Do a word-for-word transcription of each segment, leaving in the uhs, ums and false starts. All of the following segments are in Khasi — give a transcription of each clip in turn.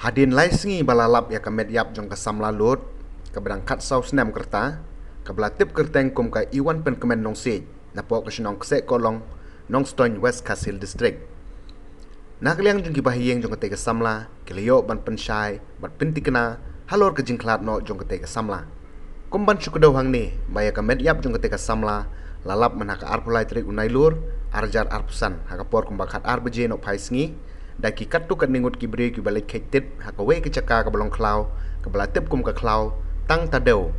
Hadien lai sngi ba la lap ïa ka met ïap jong ka samla Lur, kaba dang khatsaw snem ka rta, kaba la tip kyrteng kum ka Iwan Pynkmen Nongsiej, napoh ka shnong Kseh Kohlong, Nongstoiñ, West Khasi Hills District. Na ka liang jong ki bahaïing jong katei ka samla, ki la ïoh ban pynshai bad pynthikna halor ka jingkhlad noh jong katei ka samla. Kum ban shu kdew hangne ba ïa ka met ïap jong katei ka samla la lap mynha ka arphew lai tarik u Nailur, arhajar arphew san, ha ka por kumba khatar baje nohphai sngi, da ki katto katne ngut ki briew kiba leit kheit tit ha kawei ka jaka kaba long khlaw, kaba la tip kum ka khlaw Tang Tadew,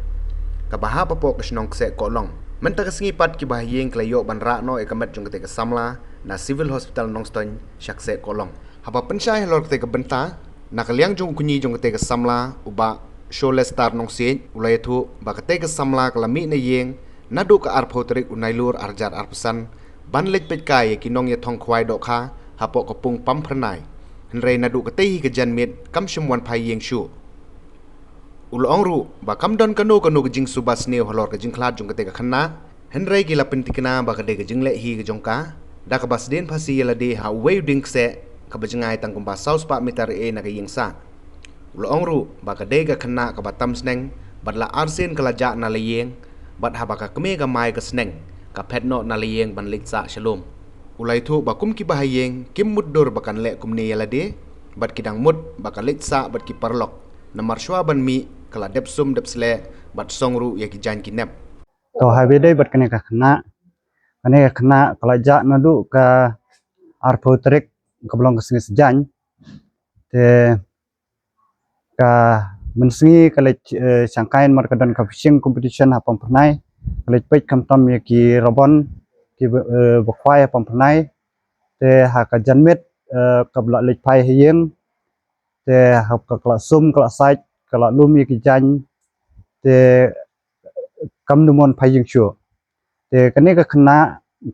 kaba hap hapoh ka shnong Kseh Kohlong. Mynta ka sngi pat ki bahaïing ki la ïoh ban rah noh ïa ka met jong katei ka samla na Civil Hospital Nongstoiñ sha Kseh Kohlong. Haba pynshai halor katei ka bynta, na ka liang jong u kñi jong katei ka samla, u Bah Sholestar Nongsiej, u la ïathuh ba katei ka samla ka la mih na ïing naduh ka arphew tarik u Nailur, arhajar arphew san, ban leit peit kai ïa ki nongïathong khwai dohkha hapoh ka pung Pamphyrnai. Hynrei naduh katei hi ka janmiet kam shym wan phai ïing shuh. U la ong ruh ba kam don kano kano ka jingsuba sniew halor ka jingkhlad jong katei ka khynnah, hynrei ki la pynthikna ba ka dei ka jingleh hi ka jong ka, da kaba sdien phasi ïa lade ha uwei u dieng kseh kaba jngai tang kumba saw spah mitar ei na ka ïing sah. U la ong ruh ba ka dei ka khynnah kaba tam sneng, bad la arsien ka la jah na la ïing, bad haba ka kmie ka mai ka sneng, ka phet noh na la ïing ban leit sah sha lum. U la ïathuh ba kum ki bahaïing kim mutdur ba kan leh kumne ïa lade, bad ki dang mut ba ka leit sah bad ki paralok. Namar shuwa ban mih ka la dep sum dep sleh bad song ruh ïa ki jaiñ ki nep. To, haba ïadei bad kane ka khynnah, kane ka khynnah ka la jah naduh ka arphew tarik kaba long ka sngi Saitjaiñ. Te ka mynsngi ka leit, eh, shangkai namar ka don ka fishing competition ha Pamphyrnai. Ka leit peit khamtam ïa ki rabon ki ba, eh, ba khwai ha Pamphyrnai. Te ha ka janmiet, eh, kaba la leit phai ha ïing, te haba ka la sum ka la sait, ka la lum ïa ki jaiñ, te kam da mon phai ïing shuh. Te kane ka khynnah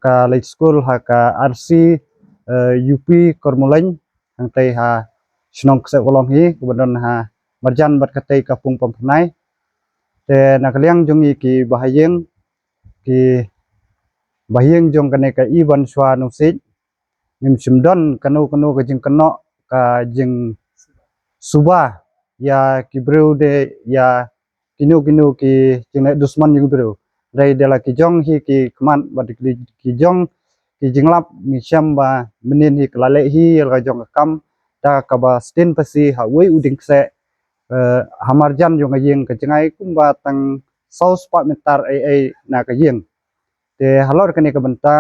ka leit skul ha ka R C, eh, U P Kormoleng, hangtei ha shnong Kseh Kohlong hi, kaba don ha marjan bad katei ka pung Pamphyrnai. Te na ka liang jong ngi ki bahaïing, ki bahaïing jong kane ka Iwan Shwa Nongsiej, ngim shym don kano kano ka jingkynnoh, ka jingsuba ïa ki briew, de ïa kino kino ki jingleh dusmon jong ki briew. Dei da la ki jong hi ki khmat bad ki, ki jong ki jinglap, ngi shem ba mynnin hi ka la leh hi ïa la ka jong ka kam, da kaba sdien phasi ha uwei u dieng kseh, eh, ha marjan jong ka ïing, ka jngai kumba tang saw spah mitar ei ei na ka ïing. Te halor kane ka bynta,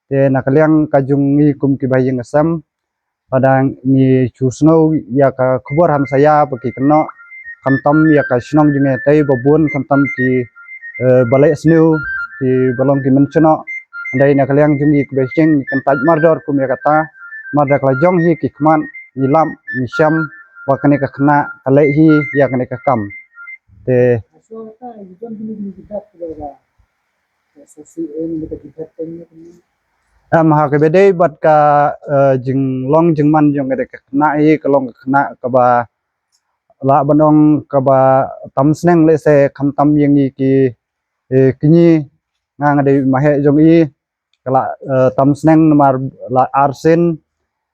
te na ka liang ka jong ngi kum ki bahaïing ka sem, lada ngi shu sngew ïa ka khubor hamsaïa ba ki kynnoh khamtam ïa ka shnong jong ngi tei ba bun khamtam ki, eh, ba leh sniew, ki ba long ki mynsngew. Hynrei na ka liang jong ngi ki bahaïing ngi kyntait mardor kum ïa kata, namar da ka la jong hi ki khmat, ngi lap, ngi shem ba kane ka khynnah ka leh hi ïa kane ka kam. Te Em, ha kaba ïadei bad ka, eh, jinglong jingman jong ka khynnah hi, ka long ka khynnah kaba lah ban ong kaba tam sneng lehse khamtam ïa ngi ki, eh, kñi, nga nga dei maheh jong i, ka la, eh, tam sneng namar la arsien,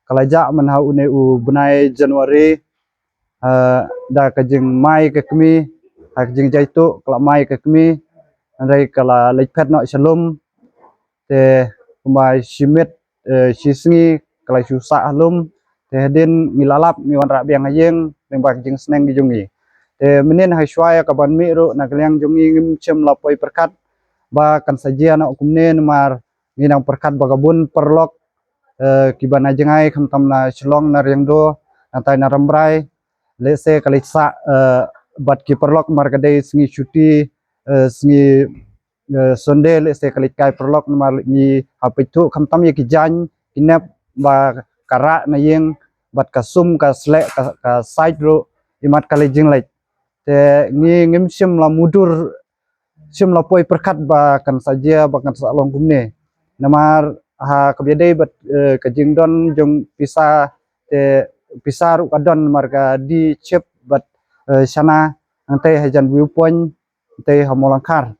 ka la jah mynha une u bnai January, eh, da ka jingmai ka kmie, ha ka jingjaituh ka la mai ka kmie, hynrei ka la leit phet noh sha lum, te kumba shi miet, eh, shi sngi ka la shu sah ha lum, te hadien ngi la lap ngi wanrah biang ha ïing, lyngba ka jingsneng ka jong ngi. Te mynnin ha shuwa ïa kaban mih ruh na ka liang jong ngi ngim shym la poi pyrkhat ba kan sa jia noh kumne namar ngi nang pyrkhat ba ka bun paralok, eh, kiba na jngai khamtam na Shillong, na Riangdo, na tai na Rambrai, lehse ka leit sah, eh, bad ki paralok namar ka dei sngi shuti, eh, sngi, eh, Sunday lehse ka leit kai paralok namar ngi hap peit thuh khamtam ïa ki jaiñ ki nep ba ka rah na ïing bad ka sum ka sleh ka, ka sait ruh imat ka leit jingleit. Te ngi ngim shym la mutdur, shym la poi pyrkhat ba kan sa jia, ba kan sa long kumne. Namar ha kaba ïadei bad, eh, ka jingdon jong pisa, te pisa ruh ka don namar ka die chip bad, eh, shana, hangtei hajan Viewpoint, hangtei ha Mawlangkhar.